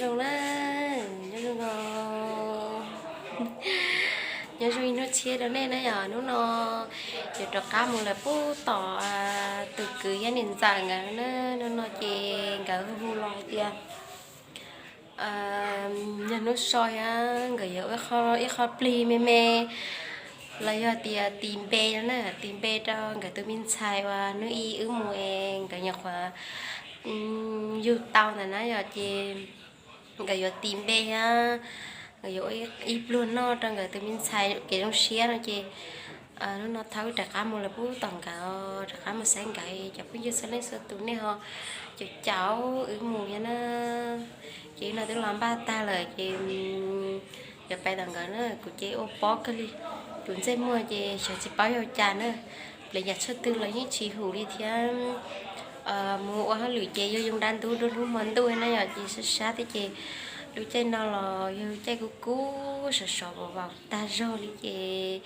Zoo na, nyob zoo no, nyob zoo ib hnub tshiab rau nej na yom. Hnub no yuav rov qab mus lawm pub tom tus kwv thiab niam ntxawm nkawd na. Hnub no ces nkawd hu hu los hais tias yog hnub so thiab nkawd yuav ua ib qho plig me me los yog tias tis npe no na, tis npe rau nkawd tus me ntxhais uas hnub ib wb mus es nkawd nyuam qhuav yug tau ntawd na yom. Ces nkawd yuav tis npe thiab nkawd yuav ua ib pluag noj rau nkawd tus me ntxhais kev zoo siab no ces hnub no thaum wb rov qab mus lawm pub tom nkawd, rov qab mus saib nkawd. Cov phooj ywg txhua leej txhua tus nej ho caum caum wb mus thiab na. Ces wb no twb los npaj tag lawm ces yuav pais tom nkawd na. Kuv ces ua pob kawg li, kuv ntsej muag ces xyov tsis paub yog cas na, pliv yam tshuaj twg los yeej tsis hum li thiab. Mus ua hauj lwm ces yuav yoo dab ntub dua hnub hmo ntuj na yom, ces sab sab thiab ces lub caij no los yog lub caij kub kub sov sov vaus vaus tag zog li ces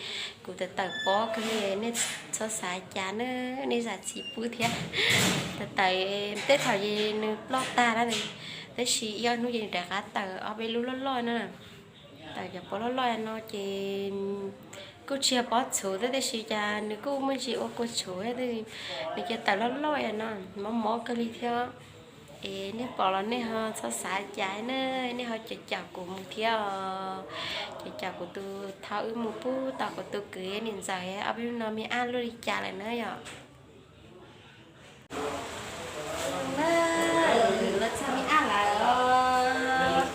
kuv tawm tawm pob kawg li, nej txhob xav cas na, nej zam txim pub thiab. Tawm tawm tej thaum ces nws ploj tag na, tab sis ib ob hnub ces nws rov qab tawm ob peb lub loj loj na. Tawm cov pob loj loj no ces kuj tsis yog pob txhuv thiab, tab sis cas nws kuj muaj ntsis ua kua txhuv thiab, nws cia tawm loj loj no, mob mob kawg li thiab. Es nej pom los nej ho txhob xav cas na, nej ho caum caum kuv mus thiab os. Caum caum kuv tus, thaum wb mus pub tau kuv tus kwv niam ntxawm ob peb hnub no me ab luaj li cas lawm na yom. Los txog me ab lawm os.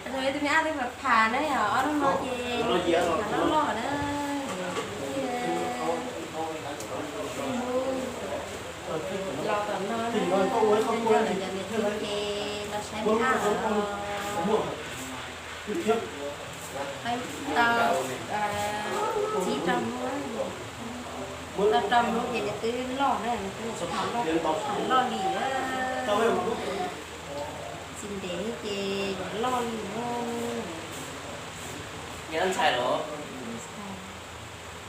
Tus me ab twb pham pham na yom, ob hnub no ces loj loj na. Los tom no na, yog lawv cov niam tij ces los saib me ab lawm. Tau txib rau hnub, tau rau hnub ces nws twb loj na, nws twb tham loj li na. Tsis ntev ces loj li na.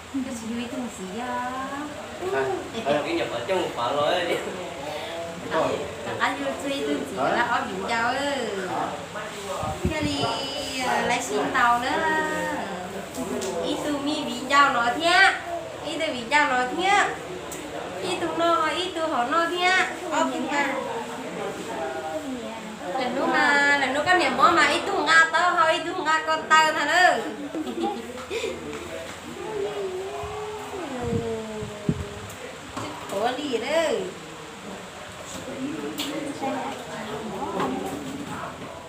Koj tsis yug ib tug ntxiv os? Rov qab yug txug ib tug ntxiv lawm ob viv ncaus. Thiaj li lawv sib ntaus na. Ib tug me viv ncaus los thiab, ib tug viv ncaus los thiab, ib tug no ib tug hauv no thiab, ob tug na. Lwm hnub mas, lwm hnub koj niam mob mas ib tug nqa taub hau ib tug nqa ko taw ntag na. Tsis qhuav li lawm.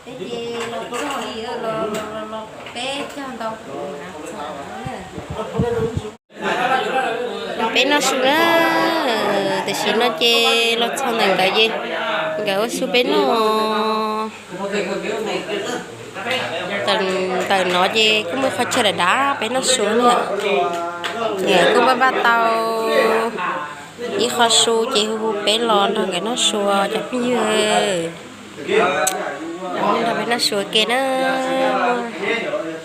Peb ces los txog li, los peb cog ntau kuv mas txog na. Peb noj su na, tam sim no ces los txog ntawm nkawd ces nkawd ua su peb noj. Ntawm no ces kuj muaj qhov chaw dav dav peb noj su na. Nkawd kuj npaj npaj tau ib qho su ces hu hu peb los nrog nkawd noj su cov phooj ywg. Nrog peb noj su ua ke na,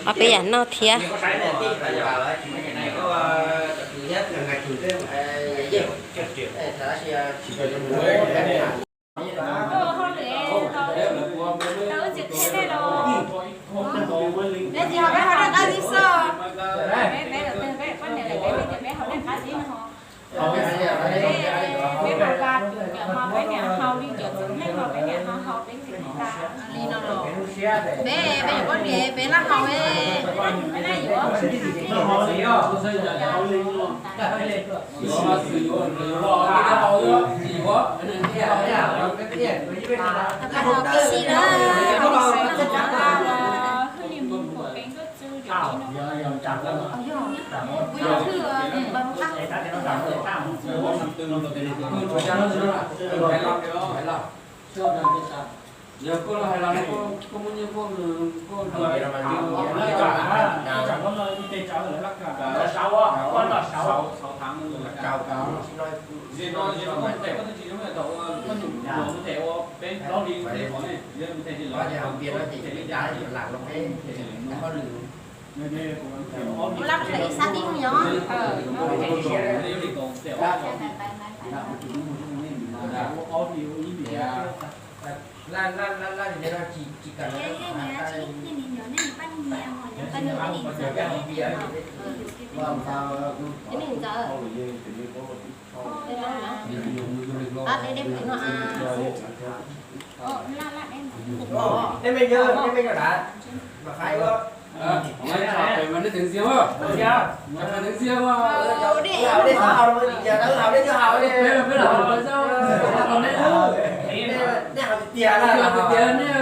ob peb yam noj thiab. Peb, peb yuav poj niam peb laj haus. Yog koj los hais los koj muaj nyiaj koj, koj los hais los, Ua laj ib sab tib nyog. Laj, laj, laj, laj li no tsis, tsis kam. Ej, nej niam, nej niam pab nias, pab nias, nej niam ntxawm, nej niam ntxawm. Tab deb deb pem no a. Ej, nej me nyuam, nej me nyuam dab mas qab ua. Peb los peb los haus, nej haus tiag tiag nej.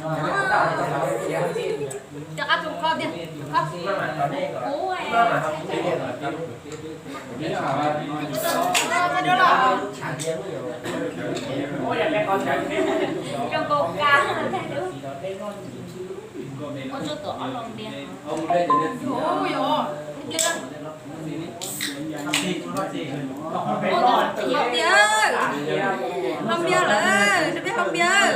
Rov qab tus koj tiag, tus koj. Ua zoo nkaus kab. Ua tsuj tuam ob los npias. Ua, ua, ua tiag, hau npias lawm, peb hau npias.